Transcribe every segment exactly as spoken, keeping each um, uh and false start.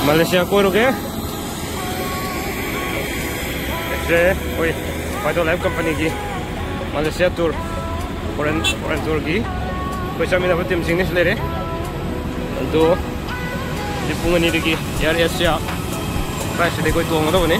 Malaysia ꯀꯣꯏꯔꯨꯒꯦ꯫ ꯁꯦ ꯑꯩꯈꯣꯏ ꯋꯥꯏꯗꯣ life ꯀꯝꯄꯅꯤꯒꯤ Malaysia tour, foreign, foreign ꯇꯨꯔꯒꯤ ꯑꯩꯈꯣꯏ ꯆꯠꯃꯤꯟꯅꯕ ꯇꯤꯝꯁꯤꯡꯅꯤ ꯁꯤ ꯂꯩꯔꯦ꯫ ꯑꯗꯣ ꯍꯧꯖꯤꯛ ꯄꯨꯡ ꯑꯅꯤꯗꯒꯤ ꯑꯦꯌꯔ ꯑꯦꯁꯤꯌꯥ ꯐ꯭ꯂꯥꯏꯠꯁꯤꯗ ꯑꯩꯈꯣꯏ ꯇꯣꯡꯒꯗꯕꯅꯤ꯫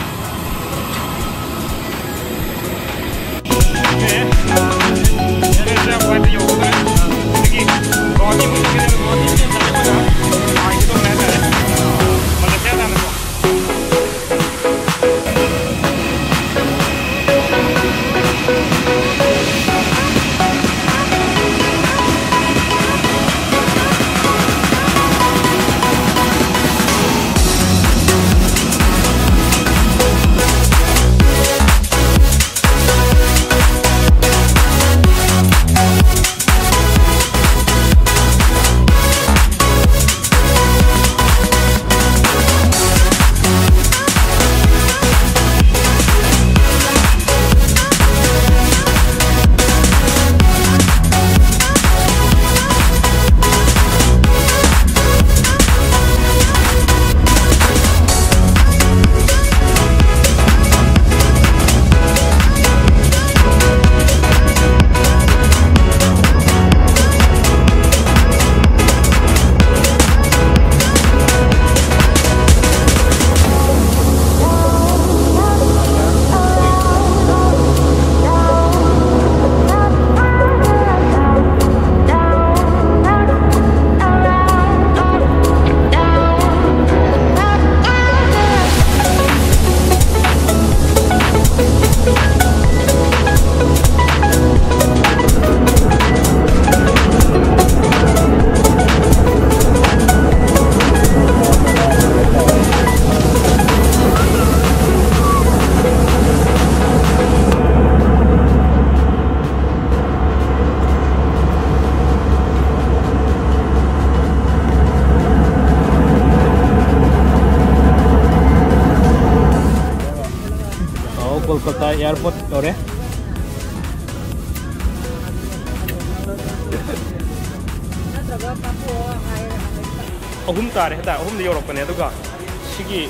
ꯑꯣ, ꯀꯣꯜꯀꯇꯥ ꯑꯦꯌꯥꯔꯄꯣꯔꯠ ꯌꯧꯔꯦ꯫ ꯑꯍꯨꯝ ꯇꯥꯔꯦ ꯍꯥꯏꯇꯥꯔꯦ, ꯑꯍꯨꯝꯗ ꯌꯧꯔꯛꯄꯅꯦ꯫ ꯑꯗꯨꯒ ꯁꯤꯒꯤ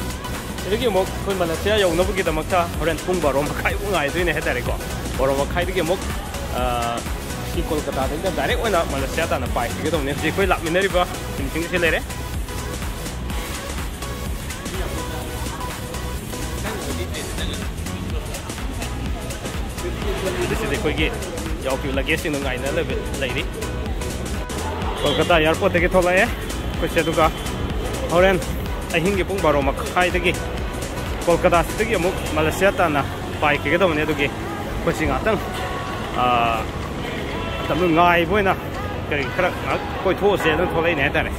ꯁꯤꯗꯒꯤ ꯑꯃꯨꯛ ꯑꯩꯈꯣꯏ ꯃꯂꯦꯁꯤꯌꯥ ꯌꯧꯅꯕꯒꯤꯗꯃꯛꯇ ꯍꯣꯔꯦꯟ ꯄꯨꯡ ꯕꯥꯔꯣ ꯃꯈꯥꯏꯃꯨꯛ ꯉꯥꯏꯗꯣꯏꯅꯦ ꯍꯥꯏꯇꯥꯔꯦꯀꯣ꯫ ꯕꯥꯔꯣ ꯃꯈꯥꯏꯗꯒꯤ ꯑꯃꯨꯛ, ꯑ, ꯁꯤ ꯀꯣꯜꯀꯇꯥꯗꯒꯤꯅ ꯗꯥꯏꯔꯦꯛ ꯑꯣꯏꯅ ꯃꯂꯦꯁꯤꯌꯥ ꯇꯥꯟꯅ ꯄꯥꯏꯈꯤꯒꯗꯧꯕꯅꯦ꯫ ꯍꯧꯖꯤꯛ ꯑꯩꯈꯣꯏ ꯂꯥꯛꯃꯤꯟꯅꯔꯤꯕ ꯇꯤꯝꯁꯤꯡꯁꯤ ꯂꯩꯔꯦ꯫ ꯑꯗꯨꯁꯤꯗꯤ ꯑꯩꯈꯣꯏꯒꯤ ꯌꯥꯎꯈꯤꯕ ꯂꯒꯦꯖꯁꯤꯡꯗꯣ ꯉꯥꯏꯅ ꯂꯩꯕ-, ꯂꯩꯔꯤ꯫ ꯀꯣꯜꯀꯇꯥ ꯑꯦꯌꯥꯔꯄꯣꯔꯠꯇꯒꯤ ꯊꯣꯛꯂꯛꯑꯦ ꯑꯩꯈꯣꯏꯁꯦ, ꯑꯗꯨꯒ ꯍꯣꯔꯦꯟ ꯑꯍꯤꯡꯒꯤ ꯄꯨꯡ ꯕꯥꯔꯣ ꯃꯈꯥꯏꯗꯒꯤ ꯀꯣꯜꯀꯇꯥꯁꯤꯗꯒꯤ ꯑꯃꯨꯛ ꯃꯂꯦꯁꯤꯌꯥ ꯇꯥꯟꯅ ꯄꯥꯏꯈꯤꯒꯗꯕꯅꯤ꯫ ꯑꯗꯨꯒꯤ ꯑꯩꯈꯣꯏꯁꯤ ꯉꯥꯛꯇꯪ, ꯑꯥ, ꯃꯇꯝꯗꯨ ꯉꯥꯏꯕ ꯑꯣꯏꯅ ꯀꯔꯤ ꯈꯔ ꯉꯥꯏꯍꯥꯛ ꯀꯣꯏꯊꯣꯛꯎꯁꯦ ꯑꯗꯨꯝ ꯊꯣꯛꯂꯛꯏꯅꯦ ꯍꯥꯏꯇꯥꯔꯦ꯫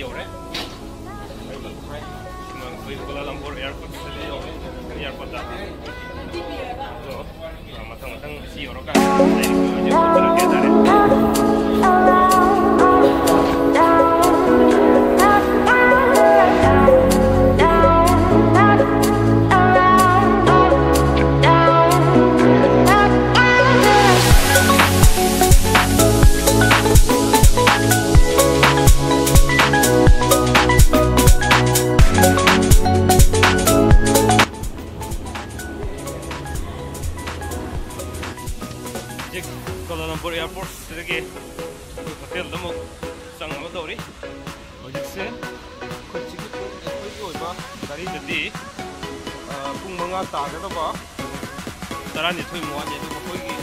ꯌꯧꯔꯦ꯫ ꯑꯩꯈꯣꯏ ꯀꯣꯂꯥꯂꯝꯄꯨꯔ airport ꯌꯧꯔꯦ꯫ Airport ꯇ꯫ ꯑꯗꯣ, ꯑ, ꯃꯊꯪ ꯃꯊꯪ ꯁꯤ ꯌꯧꯔꯀꯥꯟꯗ ꯂꯩꯔꯤꯕ ꯃꯌꯥꯝꯁꯦ ꯎꯠꯆꯔꯛꯀꯦ ꯍꯥꯏꯇꯥꯔꯦ꯫ ꯍꯧꯖꯤꯛ ꯀꯣꯂꯥꯂꯝꯄꯨꯔ airport ꯁꯤꯗꯒꯤ ꯑꯩꯈꯣꯏ hotel ꯗ ꯑꯃꯨꯛ ꯆꯪꯅꯕ ꯇꯧꯔꯤ꯫ ꯍꯧꯖꯤꯛꯁꯦ ꯑꯩꯈꯣꯏ ꯁꯤꯒꯤ ꯑꯩꯈꯣꯏꯒꯤ ꯑꯣꯏꯕ ꯒꯥꯔꯤꯗꯗꯤ, ꯑ, ꯄꯨꯡ ꯃꯉꯥ ꯇꯥꯒꯗꯕ ꯇꯔꯥꯅꯤꯊꯣꯏ ꯃꯨꯛ ꯋꯥꯠꯂꯤ꯫ ꯑꯗꯨꯕꯨ ꯑꯩꯈꯣꯏꯒꯤ,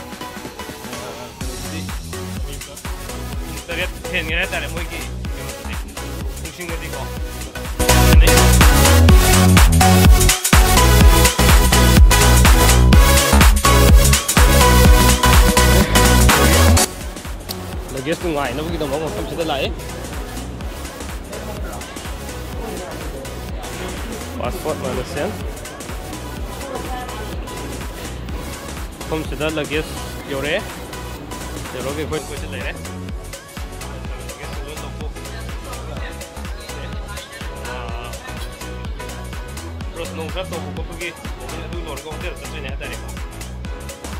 ꯑ, ꯀꯩꯅꯣꯁꯤꯗꯤ ꯄꯨꯡ ꯇꯔꯦꯠ ꯍꯦꯟꯒꯦ ꯍꯥꯏꯇꯥꯔꯦ, ꯃꯣꯏꯒꯤ ꯀꯩꯅꯣꯁꯤꯗꯤ, ꯄꯨꯡꯁꯤꯡꯗꯗꯤꯀꯣ꯫ Luggage ꯇꯨ ꯉꯥꯏꯅꯕꯒꯤꯗꯃꯛ ꯃꯐꯝꯁꯤꯗ ꯂꯥꯛꯑꯦ꯫ Passport ꯃꯥꯂꯦꯁꯤꯌꯥꯟ꯫ ꯃꯐꯝꯁꯤꯗ luggage ꯌꯧꯔꯛꯑꯦ꯫ ꯌꯧꯔꯛꯑꯒ ꯑꯩꯈꯣꯏ ꯑꯩꯈꯣꯏꯁꯤ ꯂꯩꯔꯦ꯫ Brush ꯅꯨꯡ ꯈꯔ ꯇꯧꯕ ꯈꯣꯠꯄꯒꯤ ꯑꯗꯨ ꯂꯣꯏꯔꯒ hotel ꯆꯠꯇꯣꯏꯅꯦ ꯍꯥꯏꯇꯥꯔꯦꯀꯣ꯫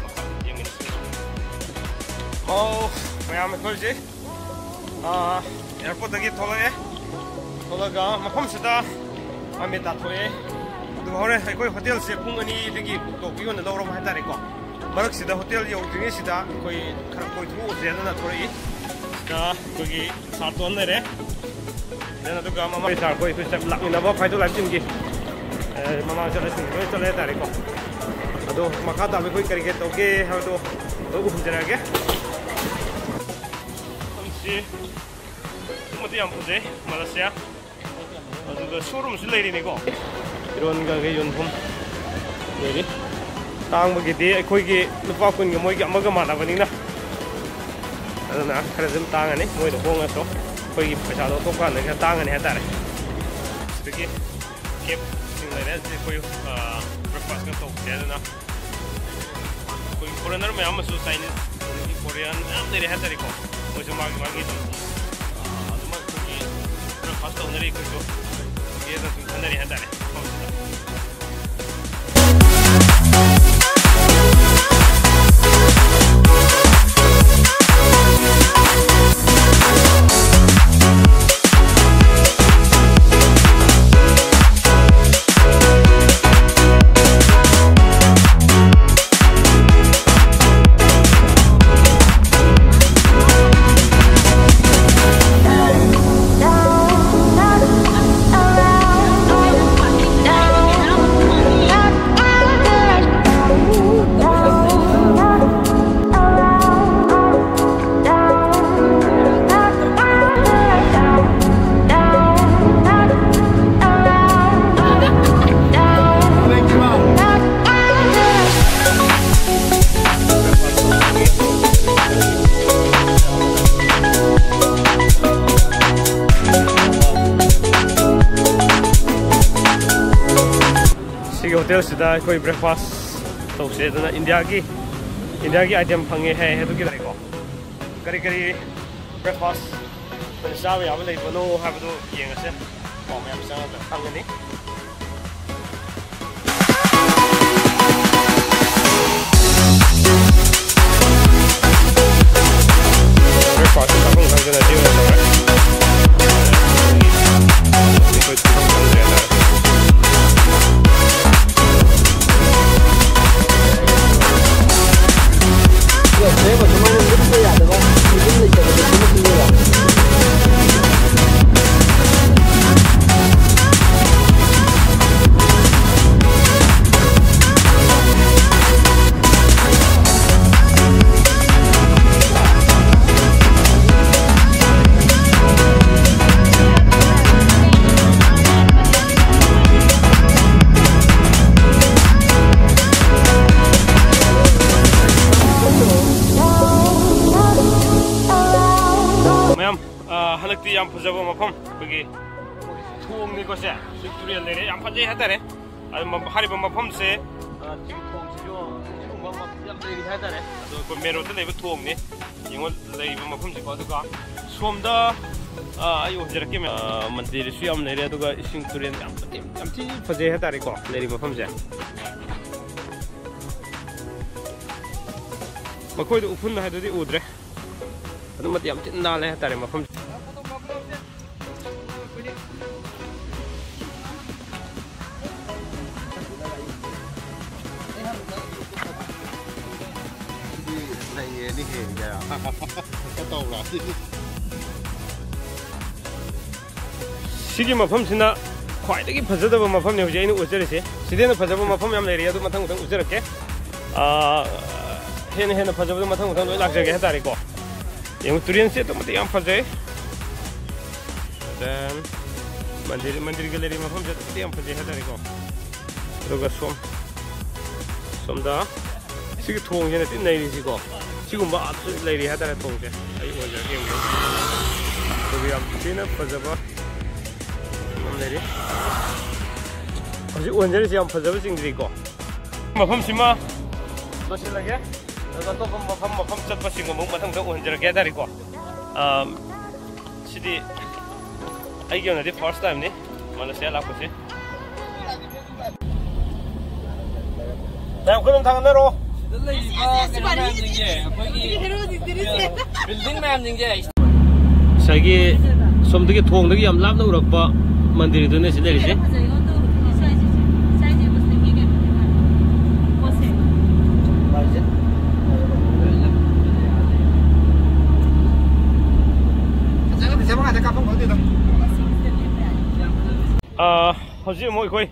ꯃꯈꯥ ꯌꯦꯡꯃꯤꯟꯅꯁꯤ꯫ ꯑꯣ, ꯃꯌꯥꯝ ꯑꯩꯈꯣꯏꯁꯦ ꯑꯥ, airport ꯇꯒꯤ ꯊꯣꯛꯂꯛꯑꯦ꯫ ꯊꯣꯛꯂꯒ ꯃꯐꯝꯁꯤꯗ ꯃꯃꯤꯠ ꯇꯥꯊꯣꯛꯑꯦ꯫ ꯑꯗꯨꯒ ꯍꯣꯔꯦꯟ ꯑꯩꯈꯣꯏ hotel ꯁꯦ ꯄꯨꯡ ꯑꯅꯤꯗꯒꯤ book ꯇꯧꯕꯒꯤ ꯑꯣꯏꯅ ꯂꯧꯔꯕ ꯍꯥꯏꯇꯥꯔꯦꯀꯣ꯫ ꯃꯔꯛꯁꯤꯗ hotel ꯌꯧꯗ꯭ꯔꯤꯉꯩꯁꯤꯗ ꯑꯩꯈꯣꯏ ꯈꯔ ꯀꯣꯏꯊꯣꯛꯎꯁꯦꯅ ꯊꯣꯛꯂꯛꯏ꯫ ꯁꯤꯗ ꯑꯩꯈꯣꯏꯒꯤ ꯁꯥꯔ ꯇꯣꯟ ꯂꯩꯔꯦ꯫ Then ꯑꯗꯨꯒ ꯃꯃꯥꯡ ꯁꯥꯔ ꯑꯩꯈꯣꯏ, ꯑꯩꯈꯣꯏ ꯆꯠ-, ꯂꯥꯛꯃꯤꯟꯅꯕ ꯐꯥꯏꯇꯣ ꯂꯥꯏꯐꯁꯤꯡꯒꯤ, ꯑꯦ, ꯃꯃꯥꯡ ꯆꯠꯂꯁꯤꯡ ꯂꯣꯏ ꯆꯠꯂꯦ ꯍꯥꯏꯇꯥꯔꯦꯀꯣ꯫ ꯑꯗꯣ ꯃꯈꯥ ꯇꯥꯕ ꯑꯩꯈꯣꯏ ꯀꯔꯤ ꯀꯔꯤ ꯇꯧꯒꯦ ꯍꯥꯏꯕꯗꯣ ꯂꯣꯏ ꯎꯍꯟꯖꯔꯛꯑꯒꯦ꯫ ꯃꯐꯝꯁꯤ ꯑꯗꯨꯛꯀꯤ ꯃꯇꯤꯛ ꯌꯥꯝ ꯐꯖꯩ, ꯃꯥꯂꯦꯁꯤꯌꯥ꯫ ꯑꯗꯨꯒ showroom ꯁꯨ ꯂꯩꯔꯤꯅꯤꯀꯣ꯫ ꯐꯤꯔꯣꯟꯒ ꯀꯩ ꯌꯣꯟꯐꯝ ꯂꯩꯔꯤ꯫ ꯇꯥꯡꯕꯒꯤꯗꯤ ꯑꯩꯈꯣꯏꯒꯤ ꯂꯨꯄꯥ ꯀꯨꯟꯒ ꯃꯣꯏꯒꯤ ꯑꯃꯒ ꯃꯥꯟꯅꯕꯅꯤꯅ꯫ ꯑꯗꯨꯅ ꯈꯔ ꯑꯗꯨꯝ ꯇꯥꯡꯉꯅꯤ, ꯃꯣꯏꯗ ꯍꯣꯡꯉꯁꯨ꯫ ꯑꯩꯈꯣꯏꯒꯤ ꯄꯩꯁꯥꯗꯣ ꯊꯣꯛꯄ ꯀꯥꯟꯗ ꯈꯔ ꯇꯥꯡꯉꯅꯤ ꯍꯥꯏꯇꯥꯔꯦ꯫ ꯁꯤꯗꯒꯤ ꯀꯦꯞꯁꯤꯡ ꯂꯩꯔꯦ꯫ ꯁꯤ ꯑꯩꯈꯣꯏ ꯕ꯭ꯔꯦꯛꯐꯥꯁꯀ ꯇꯧꯁꯦ꯫ ꯑꯗꯨꯅ ꯑꯩꯈꯣꯏ ꯐꯣꯔꯦꯟꯅꯔ ꯃꯌꯥꯝ ꯑꯃꯁꯨ, ꯆꯥꯏꯅꯤꯁ, ꯑꯗꯒꯤ ꯀꯣꯔꯤꯌꯟ ꯃꯌꯥꯝ ꯂꯩꯔꯦ ꯍꯥꯏꯇꯥꯔꯦꯀꯣ꯫ ꯃꯣꯏꯁꯨ ꯃꯥꯒꯤ ꯃꯥꯒꯤ ꯑꯗꯨꯝ, ꯑꯗꯨꯃꯛ ꯑꯩꯈꯣꯏꯒꯤ ꯕ꯭ꯔꯦꯛꯐꯥꯁ ꯇꯧꯅꯔꯤ꯫ ꯑꯩꯈꯣꯏꯁꯨ ꯒꯦꯁꯇ ꯁꯨꯝ ꯈꯟꯅꯔꯤ ꯍꯥꯏꯇꯥꯔꯦ ꯃꯐꯝꯁꯤꯗ꯫ ꯁꯤꯒꯤ ꯍꯣꯇꯦꯜꯁꯤꯗ ꯑꯩꯈꯣꯏ ꯕ꯭ꯔꯦꯛꯐꯥꯁ ꯇꯧꯁꯦ꯫ ꯑꯗꯨꯅ ꯏꯟꯗꯤꯌꯥꯒꯤ, ꯏꯟꯗꯤꯌꯥꯒꯤ ꯑꯥꯏꯇꯦꯝ ꯐꯪꯉꯦ ꯍꯥꯏ꯫ ꯑꯗꯨꯒꯤ ꯂꯩꯀꯣ, ꯀꯔꯤ ꯀꯔꯤ ꯕ꯭ꯔꯦꯛꯐꯥꯁ ꯑꯩꯈꯣꯏꯅ ꯆꯥꯕ ꯌꯥꯕ ꯂꯩꯕꯅꯣ ꯍꯥꯏꯕꯗꯨ ꯌꯦꯡꯉꯁꯦ꯫ ꯄꯥꯎ ꯃꯌꯥꯝ ꯆꯪꯉꯒ ꯈꯪꯒꯅꯤ꯫ ꯕ꯭ꯔꯦꯛꯐꯥꯁ ꯆꯥꯐꯝ ꯈꯪꯗꯅ ꯁꯤ ꯑꯣꯏꯅ ꯇꯧꯔꯦ꯫ ꯑꯩꯈꯣꯏ ꯆꯥꯐꯝ ꯈꯪꯗ꯭ꯔꯦ ꯍꯥꯏꯇꯥꯔꯦ꯫ ꯐꯖꯕ ꯃꯐꯝ, ꯑꯩꯈꯣꯏꯒꯤ ꯊꯣꯡꯅꯤꯀꯣ ꯁꯦ, ꯍꯧꯖꯤꯛ ꯇꯨꯔꯦꯜ ꯂꯩꯔꯦ, ꯌꯥꯝ ꯐꯖꯩ ꯍꯥꯏꯇꯥꯔꯦ꯫ ꯑꯗꯨ ꯃ-, ꯍꯥꯏꯔꯤꯕ ꯃꯐꯝꯁꯦ, ꯑ, ꯁꯤꯒꯤ ꯊꯣꯡꯁꯤꯁꯨ ꯑꯁꯤꯒꯨꯝꯕ ꯃꯐꯝ ꯌꯥꯝ ꯂꯩꯔꯤ ꯍꯥꯏꯇꯥꯔꯦ꯫ ꯑꯗꯣ ꯑꯩꯈꯣꯏ ꯃꯦꯟ ꯔꯣꯗꯇ ꯂꯩꯕ ꯊꯣꯡꯅꯤ꯫ ꯌꯦꯡꯉꯣ, ꯂꯩꯔꯤꯕ ꯃꯐꯝꯁꯤꯀꯣ꯫ ꯑꯗꯨꯒ ꯁꯣꯝꯗ, ꯑ, ꯑꯩ ꯎꯍꯟꯖꯔꯛꯀꯦ, ꯃꯦꯝ꯫ ꯑ, ꯃꯟꯗꯤꯔꯁꯨ ꯌꯥꯝ ꯂꯩꯔꯦ, ꯑꯗꯨꯒ ꯏꯁꯤꯡ ꯇꯨꯔꯦꯜ ꯌꯥꯝ ꯐꯖꯩ, ꯌꯥꯝ ꯊꯤ ꯐꯖꯩ ꯍꯥꯏꯇꯥꯔꯦꯀꯣ, ꯂꯩꯔꯤꯕ ꯃꯐꯝꯁꯦ꯫ ꯃꯈꯣꯏꯗ ꯎꯐꯨꯟ ꯍꯥꯏꯗꯨꯗꯤ ꯎꯗ꯭ꯔꯦ꯫ ꯑꯗꯨꯃꯗꯤ ꯌꯥꯝ ꯊꯤꯅ ꯅꯥꯜꯂꯦ ꯍꯥꯏꯇꯥꯔꯦ ꯃꯐꯝꯁꯦ꯫ ꯁꯤꯗꯤ ꯅꯩꯌꯦꯅꯦꯍꯦ, ꯀꯌꯥ꯫ ꯇꯧꯕ꯭ꯔꯥ? ꯁꯤꯒꯤ ꯃꯐꯝꯁꯤꯅ ꯈ꯭ꯋꯥꯏꯗꯒꯤ ꯐꯖꯗꯕ ꯃꯐꯝꯅꯤ ꯍꯧꯖꯤꯛ ꯑꯩꯅ ꯎꯠꯆꯔꯤꯁꯦ꯫ ꯁꯤꯗꯩ ꯍꯦꯟꯅ ꯐꯖꯕ ꯃꯐꯝ ꯌꯥꯝ ꯂꯩꯔꯤ, ꯑꯗꯨ ꯃꯊꯪ ꯃꯊꯪ ꯎꯠꯆꯔꯛꯀꯦ꯫ ꯑꯥ, ꯍꯦꯟꯅ ꯍꯦꯟꯅ ꯐꯖꯕꯗꯣ ꯃꯊꯪ ꯃꯊꯪ ꯂꯣꯏ ꯂꯥꯛꯆꯒꯦ ꯍꯥꯏꯇꯥꯔꯦꯀꯣ꯫ ꯌꯦꯡꯉꯨ, ꯇꯨꯔꯦꯜꯁꯦ ꯑꯗꯨꯛ ꯃꯇꯤꯛ ꯌꯥꯝ ꯐꯖꯩ꯫ Then ꯃꯟꯗꯤꯔ, ꯃꯟꯗꯤꯔꯒ ꯂꯩꯔꯤꯕ ꯃꯐꯝꯁꯦ ꯑꯗꯨꯛ ꯃꯇꯤꯛ ꯌꯥꯝ ꯐꯖꯩ ꯍꯥꯏꯇꯥꯔꯦꯀꯣ꯫ ꯑꯗꯨꯒ ꯁꯣꯝ, ꯁꯣꯝꯗ ꯁꯤꯒꯤ ꯊꯣꯡꯁꯤꯅ ꯊꯤ ꯅꯩꯔꯤꯁꯤꯀꯣ꯫ ꯁꯤꯒꯨꯝꯕ ꯑꯥꯔꯠꯁꯨ ꯂꯩꯔꯤ ꯍꯥꯏꯇꯥꯔꯦ ꯊꯣꯡꯁꯦ꯫ ꯑꯩ ꯑꯣꯏꯖꯔꯒꯦ ꯌꯦꯡꯕꯤꯌꯨ꯫ ꯑꯗꯨꯒ ꯌꯥꯝ ꯊꯤꯅ ꯐꯖꯕ ꯑꯃ ꯂꯩꯔꯤ꯫ ꯍꯧꯖꯤꯛ ꯎꯍꯟꯖꯔꯤꯁꯤ ꯌꯥꯝ ꯐꯖꯕ ꯆꯤꯡꯗ꯭ꯔꯤꯀꯣ꯫ ꯃꯐꯝꯁꯤꯃ ꯂꯣꯏꯁꯤꯜꯂꯒꯦ꯫ ꯑꯗꯨꯒ ꯑꯇꯣꯞꯄ ꯃꯐꯝ, ꯃꯐꯝ ꯆꯠꯄꯁꯤꯡ ꯑꯃꯨꯛ ꯃꯊꯪꯗ ꯎꯍꯟꯖꯔꯛꯀꯦ ꯍꯥꯏꯇꯥꯔꯦꯀꯣ꯫ ꯑꯥ, ꯁꯤꯗꯤ ꯑꯩꯒꯤ ꯑꯣꯏꯅꯗꯤ first timeꯅꯤ ꯃꯂꯦꯁꯤꯌꯥ ꯂꯥꯛꯄꯁꯦ꯫ ꯃꯌꯥꯝ ꯈꯨꯗꯨꯝ ꯊꯥꯡꯒꯠꯅꯔꯣ꯫ ꯁꯤꯗ ꯂꯩꯔꯤꯕ ꯀꯩꯅꯣ ꯃꯌꯥꯝꯁꯤꯡꯁꯦ, ꯑꯩꯈꯣꯏꯒꯤ building ꯃꯌꯥꯝꯁꯤꯡꯁꯦ꯫ ꯉꯁꯥꯏꯒꯤ ꯁꯣꯝꯗꯒꯤ ꯊꯣꯡꯗꯒꯤ ꯌꯥꯝ ꯂꯥꯞꯅ ꯎꯔꯛꯄ ꯃꯟꯗꯤꯔꯗꯨꯅꯦ ꯁꯤ ꯂꯩꯔꯤꯁꯦ꯫ ꯑꯥ, ꯍꯧꯖꯤꯛ ꯑꯃꯨꯛ ꯑꯩꯈꯣꯏ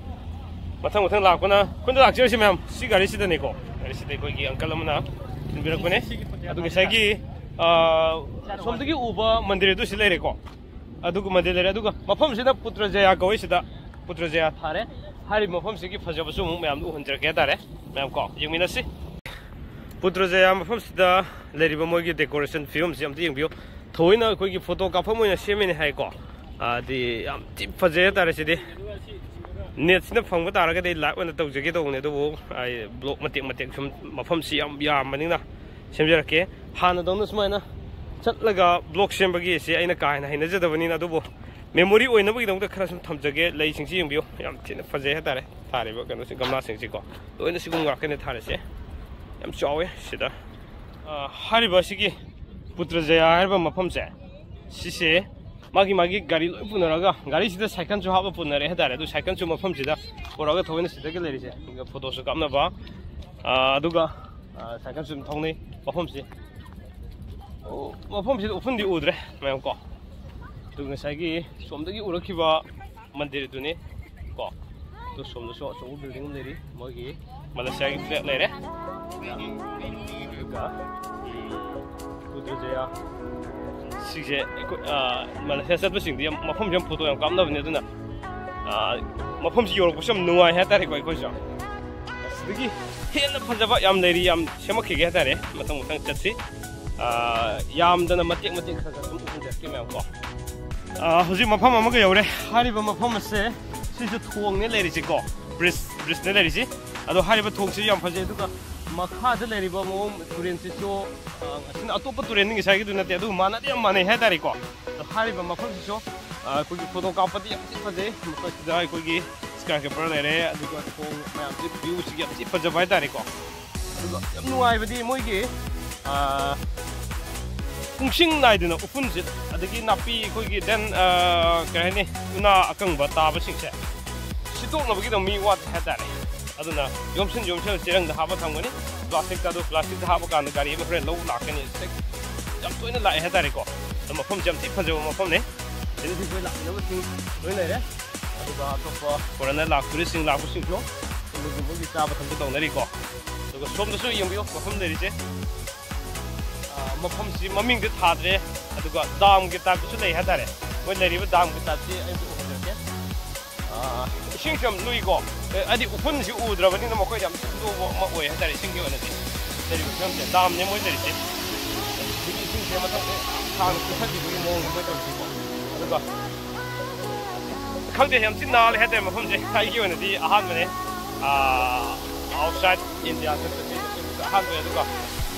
ꯃꯊꯪ ꯃꯊꯪ ꯂꯥꯛꯄꯅ, ꯑꯩꯈꯣꯏꯅ ꯂꯥꯛꯆꯔꯤꯁꯤ ꯃꯌꯥꯝ ꯁꯤ ꯒꯥꯔꯤꯁꯤꯗꯅꯤꯀꯣ꯫ ꯒꯥꯔꯤꯁꯤꯗ ꯑꯩꯈꯣꯏꯒꯤ uncle ꯑꯃꯅ ꯊꯤꯟꯕꯤꯔꯛꯄꯅꯦ꯫ ꯑꯗꯨ ꯉꯁꯥꯏꯒꯤ, ꯑꯥ, ꯁꯣꯝꯗꯒꯤ ꯎꯕ ꯃꯟꯗꯤꯔ ꯑꯗꯨ ꯁꯤ ꯂꯩꯔꯦꯀꯣ꯫ ꯑꯗꯨꯒ ꯃꯟꯗꯤꯔ ꯂꯩꯔꯦ꯫ ꯑꯗꯨꯒ ꯃꯐꯝꯁꯤꯗ ꯄꯨꯇ꯭ꯔꯖꯌꯥ ꯀꯧꯋꯤ꯫ ꯁꯤꯗ ꯄꯨꯇ꯭ꯔꯖꯌꯥ ꯊꯥꯔꯦ꯫ ꯍꯥꯏꯔꯤꯕ ꯃꯐꯝꯁꯤꯒꯤ ꯐꯖꯕꯁꯨ ꯑꯃꯨꯛ ꯃꯌꯥꯝꯗ ꯎꯍꯟꯖꯔꯛꯀꯦ ꯍꯥꯏꯇꯥꯔꯦ꯫ ꯃꯌꯥꯝ ꯀꯣ ꯌꯦꯡꯃꯤꯟꯅꯁꯤ꯫ ꯄꯨꯇ꯭ꯔꯖꯌꯥ ꯃꯐꯝꯁꯤꯗ ꯂꯩꯔꯤꯕ ꯃꯣꯏꯒꯤ decoration ꯐꯤꯕꯝꯁꯤ ꯑꯝꯇ ꯌꯦꯡꯕꯤꯌꯨ꯫ ꯊꯑꯣꯏꯅ ꯑꯩꯈꯣꯏꯒꯤ ꯐꯣꯇꯣ ꯀꯥꯞꯐꯝ ꯑꯣꯏꯅ ꯁꯦꯝꯃꯤꯅꯦ ꯍꯥꯏꯀꯣ꯫ ꯑꯗꯤ ꯌꯥꯝ ꯊꯤ ꯐꯖꯩ ꯍꯥꯏꯇꯥꯔꯦ ꯁꯤꯗꯤ꯫ ꯅꯦꯠꯁꯤꯅ ꯐꯪꯕ ꯇꯥꯔꯒꯗꯤ ꯑꯩ ꯂꯥꯏꯚ ꯑꯣꯏꯅ ꯇꯧꯖꯒꯦ ꯇꯧꯕꯅꯦ, ꯑꯗꯨꯕꯨ ꯑꯩ ꯕ꯭ꯂꯣꯛ ꯃꯇꯦꯛ ꯃꯇꯦꯛ ꯁꯨꯝ, ꯃꯐꯝꯁꯤ ꯌꯥꯝ ꯌꯥꯝꯕꯅꯤꯅ ꯁꯦꯝꯖꯔꯛꯀꯦ꯫ ꯍꯥꯟꯅꯗꯧꯅ ꯁꯨꯃꯥꯏꯅ ꯆꯠꯂꯒ ꯕ꯭ꯂꯣꯛ ꯁꯦꯝꯕꯒꯤ ꯑꯁꯤ ꯑꯩꯅ ꯀꯥ ꯍꯦꯟꯅ ꯍꯩꯅꯖꯗꯕꯅꯤꯅ, ꯑꯗꯨꯕꯨ ꯃꯦꯃꯣꯔꯤ ꯑꯣꯏꯅꯕꯒꯤꯗꯃꯛꯇ ꯈꯔ ꯁꯨꯝ ꯊꯝꯖꯒꯦ꯫ ꯂꯩꯁꯤꯡꯁꯤ ꯌꯦꯡꯕꯤꯌꯨ, ꯌꯥꯝ ꯊꯤꯅ ꯐꯖꯩ ꯍꯥꯏꯇꯥꯔꯦ꯫ ꯊꯥꯔꯤꯕ ꯀꯩꯅꯣꯁꯤ, ꯒꯝꯂꯥꯁꯤꯡꯁꯤꯀꯣ, ꯂꯣꯏꯅ ꯁꯤꯒꯨꯝꯕ ꯉꯥꯛꯇꯅꯦ ꯊꯥꯔꯤꯁꯦ꯫ ꯌꯥꯝ ꯆꯥꯎꯋꯦ ꯁꯤꯗ꯫ ꯑ, ꯍꯥꯏꯔꯤꯕ ꯑꯁꯤꯒꯤ ꯄꯨꯇ꯭ꯔꯖꯌꯥ ꯍꯥꯏꯔꯤꯕ ꯃꯐꯝꯁꯦ, ꯁꯤꯁꯦ ꯃꯥꯒꯤ ꯃꯥꯒꯤ ꯒꯥꯔꯤ ꯂꯣꯏ ꯄꯨꯅꯔꯒ, ꯒꯥꯔꯤꯁꯤꯗ ꯁꯥꯏꯀꯜꯁꯨ ꯍꯥꯞꯄ ꯄꯨꯅꯔꯦ ꯍꯥꯏꯇꯥꯔꯦ꯫ ꯑꯗꯨ ꯁꯥꯏꯀꯜꯁꯨ ꯃꯐꯝꯁꯤꯗ ꯄꯨꯔꯛꯑꯒ ꯊꯑꯣꯏꯅ ꯁꯤꯗꯒꯤ ꯂꯩꯔꯤꯁꯦ, ꯑꯗꯨꯒ ꯐꯣꯇꯣꯁꯨ ꯀꯥꯞꯅꯕ, ꯑ, ꯑꯗꯨꯒ, ꯑ, ꯁꯥꯏꯀꯜꯁꯨ ꯑꯗꯨꯝ ꯊꯧꯅꯩ ꯃꯐꯝꯁꯤ꯫ ꯑꯣ, ꯃꯐꯝꯁꯤꯗ ꯎꯐꯨꯟꯗꯤ ꯎꯗ꯭ꯔꯦ ꯃꯌꯥꯝ ꯀꯣ꯫ ꯑꯗꯨ ꯉꯁꯥꯏꯒꯤ ꯁꯣꯝꯗꯒꯤ ꯎꯔꯛꯈꯤꯕ ꯃꯟꯗꯤꯔꯗꯨꯅꯤ ꯀꯣ꯫ ꯑꯗꯨ ꯁꯣꯝꯗꯁꯨ ꯑꯆꯧꯕ ꯕꯤꯜꯗꯤꯡ ꯑꯃ ꯂꯩꯔꯤ, ꯃꯣꯏꯒꯤ ꯃꯂꯦꯁꯤꯌꯥꯒꯤ ꯐ꯭ꯂꯦꯒ ꯂꯩꯔꯦ꯫ ꯑꯗꯨꯒ ꯕꯨꯙ ꯒꯌꯥ, ꯁꯤꯁꯦ ꯑꯩꯈꯣꯏ, ꯑ, ꯃꯂꯦꯁꯤꯌꯥ ꯆꯠꯄꯁꯤꯡꯗꯤ ꯌꯥꯝ, ꯃꯐꯝꯁꯦ ꯌꯥꯝ ꯐꯣꯇꯣ ꯌꯥꯝ ꯀꯥꯞꯅꯕꯅꯦ꯫ ꯑꯗꯨꯅ, ꯑ, ꯃꯐꯝꯁꯤ ꯌꯧꯔꯛꯄꯁꯨ ꯌꯥꯝ ꯅꯨꯡꯉꯥꯏ ꯍꯥꯏꯇꯥꯔꯦꯀꯣ ꯑꯩꯈꯣꯏꯁꯨ꯫ ꯑꯁꯤꯗꯒꯤ ꯍꯦꯟꯅ ꯐꯖꯕ ꯌꯥꯝ ꯂꯩꯔꯤ, ꯌꯥꯝ ꯁꯦꯝꯃꯛꯈꯤꯒꯦ ꯍꯥꯏꯇꯥꯔꯦ꯫ ꯃꯊꯪ ꯃꯊꯪ ꯆꯠꯁꯤ꯫ ꯑ, ꯌꯥꯝꯗꯅ ꯃꯇꯦꯛ ꯃꯇꯦꯛ ꯈꯔ ꯈꯔ ꯁꯨꯝ ꯎꯍꯟꯖꯔꯛꯀꯦ ꯃꯌꯥꯝ ꯀꯣ꯫ ꯑ, ꯍꯧꯖꯤꯛ ꯃꯐꯝ ꯑꯃꯒ ꯌꯧꯔꯦ꯫ ꯍꯥꯏꯔꯤꯕ ꯃꯐꯝ ꯑꯁꯦ ꯁꯤꯁꯨ ꯊꯣꯡꯅꯦ ꯂꯩꯔꯤꯁꯤꯀꯣ, ꯕ꯭ꯔꯤꯖ, ꯕ꯭ꯔꯤꯖꯅꯦ ꯂꯩꯔꯤꯁꯤ꯫ ꯑꯗꯣ ꯍꯥꯏꯔꯤꯕ ꯊꯣꯡꯁꯤꯁꯨ ꯌꯥꯝ ꯐꯖꯩ꯫ ꯑꯗꯨꯒ ꯃꯈꯥꯗ ꯂꯩꯔꯤꯕ ꯃꯑꯣꯡ ꯇꯨꯔꯦꯟꯁꯤꯁꯨ, ꯑ, ꯑꯁꯤꯅ ꯑꯇꯣꯞꯄ ꯇꯨꯔꯦꯟꯅꯤ, ꯉꯁꯥꯏꯒꯤꯗꯨ ꯅꯠꯇꯦ, ꯑꯗꯨꯒ ꯃꯥꯟꯅꯗꯤ ꯌꯥꯝ ꯃꯥꯟꯅꯩ ꯍꯥꯏꯇꯥꯔꯦꯀꯣ꯫ ꯑꯗꯣ ꯍꯥꯏꯔꯤꯕ ꯃꯐꯝꯁꯤꯁꯨ, ꯑ, ꯑꯩꯈꯣꯏꯒꯤ ꯐꯣꯇꯣ ꯀꯥꯞꯄꯗꯤ ꯌꯥꯝ ꯊꯤ ꯐꯖꯩ꯫ ꯃꯈꯣꯏꯁꯤꯗ ꯑꯩꯈꯣꯏꯒꯤ skyscraper ꯂꯩꯔꯦ, ꯑꯗꯨꯒ ꯊꯣꯡ ꯃꯌꯥꯝꯁꯦ, ꯚ꯭ꯌꯨꯁꯤꯒꯤ ꯌꯥꯝ ꯊꯤ ꯐꯖꯕ ꯍꯥꯏꯇꯥꯔꯦꯀꯣ꯫ ꯑꯗꯨꯒ ꯌꯥꯝ ꯅꯨꯡꯉꯥꯏꯕꯗꯤ ꯃꯣꯏꯒꯤ, ꯑ, ꯄꯨꯡꯁꯤꯡ ꯅꯥꯏꯗꯅ ꯎꯐꯨꯟꯁꯦ, ꯑꯗꯒꯤ ꯅꯥꯄꯤ ꯑꯩꯈꯣꯏꯒꯤ then, ꯑ, ꯀꯩ ꯍꯥꯏꯅꯤ, ꯎꯅꯥ ꯑꯀꯪꯕ ꯇꯥꯕꯁꯤꯡꯁꯦ ꯁꯤꯠꯇꯣꯛꯅꯕꯒꯤꯗꯃꯛ ꯃꯤ ꯋꯥꯠꯇꯦ ꯍꯥꯏꯇꯥꯔꯦ꯫ ꯑꯗꯨꯅ ꯌꯣꯝꯁꯤꯟ ꯌꯣꯝꯁꯤꯟ ꯆꯦꯔꯪꯗ ꯍꯥꯞꯄ ꯊꯝꯒꯅꯤ꯫ ꯄ꯭ꯂꯥꯁꯇꯤꯛꯇ, ꯑꯗꯨ ꯄ꯭ꯂꯥꯁꯇꯤꯛꯇ ꯍꯥꯞꯄ ꯀꯥꯟꯗ ꯒꯥꯔꯤ ꯑꯃ ꯍꯣꯔꯦꯟ ꯂꯧ ꯂꯥꯛꯀꯅꯤ꯫ ꯌꯥꯝ ꯇꯣꯏꯅ ꯂꯥꯛꯑꯦ ꯍꯥꯏꯇꯥꯔꯦꯀꯣ꯫ ꯑꯗꯣ ꯃꯐꯝꯁꯦ ꯌꯥꯝ ꯊꯤ ꯐꯖꯕ ꯃꯐꯝꯅꯤ꯫ ꯁꯤꯗꯁꯨ ꯑꯩꯈꯣꯏ ꯂꯥꯛꯃꯤꯟꯅꯕꯁꯤꯡ ꯂꯣꯏ ꯂꯩꯔꯦ꯫ ꯑꯗꯨꯒ ꯑꯇꯣꯞꯄ ꯐꯣꯔꯦꯟꯅꯔ ꯂꯥꯛ-, ꯇꯨꯔꯤꯁꯁꯤꯡ ꯂꯥꯛꯄꯁꯤꯡꯁꯨ ꯑꯗꯨꯒꯤ ꯃꯣꯏꯒꯤ ꯆꯥꯕ ꯊꯛꯄ ꯇꯧꯅꯔꯤꯀꯣ꯫ ꯑꯗꯨꯒ ꯁꯣꯝꯗꯁꯨ ꯌꯦꯡꯕꯤꯌꯨ, ꯃꯐꯝ ꯂꯩꯔꯤꯁꯦ꯫ ꯑ, ꯃꯐꯝꯁꯤ ꯃꯃꯤꯡꯗꯤ ꯊꯥꯗ꯭ꯔꯦ, ꯑꯗꯨꯒ ꯗꯥꯝꯒꯤ ꯇꯥꯏꯞꯇꯁꯨ ꯂꯩ ꯍꯥꯏꯇꯥꯔꯦ꯫ ꯃꯣꯏ ꯂꯩꯔꯤꯕ ꯗꯥꯝꯒꯤ ꯇꯥꯏꯞꯁꯤ ꯑꯩꯁꯨ ꯎꯍꯟꯖꯔꯛꯀꯦ꯫ ꯑ, ꯏꯁꯤꯡꯁꯨ ꯌꯥꯝ ꯂꯨꯏꯀꯣ꯫ ꯑꯦ, ꯍꯥꯏꯗꯤ ꯎꯐꯨꯟꯁꯤ ꯎꯗ꯭ꯔꯕꯅꯤꯅ ꯃꯈꯣꯏꯗ ꯌꯥꯝ ꯊꯤ ꯂꯨꯕ ꯑꯃ ꯑꯣꯏ ꯍꯥꯏꯇꯥꯔꯦ, ꯏꯁꯤꯡꯒꯤ ꯑꯣꯏꯅꯗꯤ꯫ ꯂꯩꯔꯤꯕ ꯐꯤꯕꯝꯁꯦ ꯗꯥꯝꯅꯦ ꯃꯣꯏ ꯂꯩꯔꯤꯁꯦ꯫ ꯑꯗꯒꯤ ꯏꯁꯤꯡ ꯃꯊꯪꯁꯦ ꯁꯥꯡꯅ ꯄꯨꯊꯈꯤꯕꯒꯤ ꯃꯑꯣꯡꯗ ꯃꯣꯏ ꯇꯧꯔꯤꯁꯤꯀꯣ꯫ ꯑꯗꯨꯒ ꯈꯪꯗꯦ, ꯌꯥꯝ ꯊꯤꯅ ꯅꯥꯜꯂꯦ ꯍꯥꯏꯇꯥꯔꯦ ꯃꯐꯝꯁꯦ꯫ ꯑꯩꯒꯤ ꯑꯣꯏꯅꯗꯤ ꯑꯍꯥꯟꯕꯅꯦ꯫ ꯑꯥꯎꯠꯁꯥꯏꯠ ꯏꯟꯗꯤꯌꯥ ꯆꯠꯄꯁꯦ ꯑꯍꯥꯟꯕꯅꯦ꯫ ꯑꯗꯨꯒ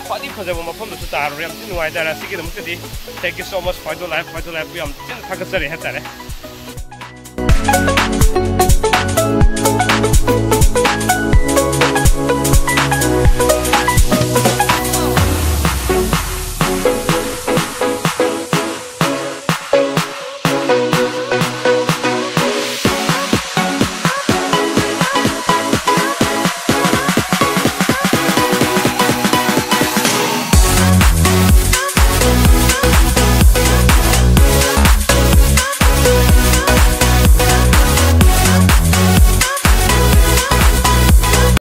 ꯈ꯭ꯋꯥꯏꯗꯒꯤ ꯐꯖꯕ ꯃꯐꯝꯗꯁꯨ ꯇꯥꯔꯨꯔꯦ꯫ ꯌꯥꯝ ꯊꯤꯅ ꯅꯨꯡꯉꯥꯏ ꯍꯥꯏꯇꯥꯔꯦ꯫ ꯁꯤꯒꯤꯗꯃꯛꯇꯗꯤ thank you so much, phyto life, ꯐꯥꯏꯗꯣ ꯂꯥꯏꯐꯄꯨ ꯌꯥꯝ ꯊꯤꯅ ꯊꯥꯒꯠꯆꯔꯤ ꯍꯥꯏꯇꯥꯔꯦ꯫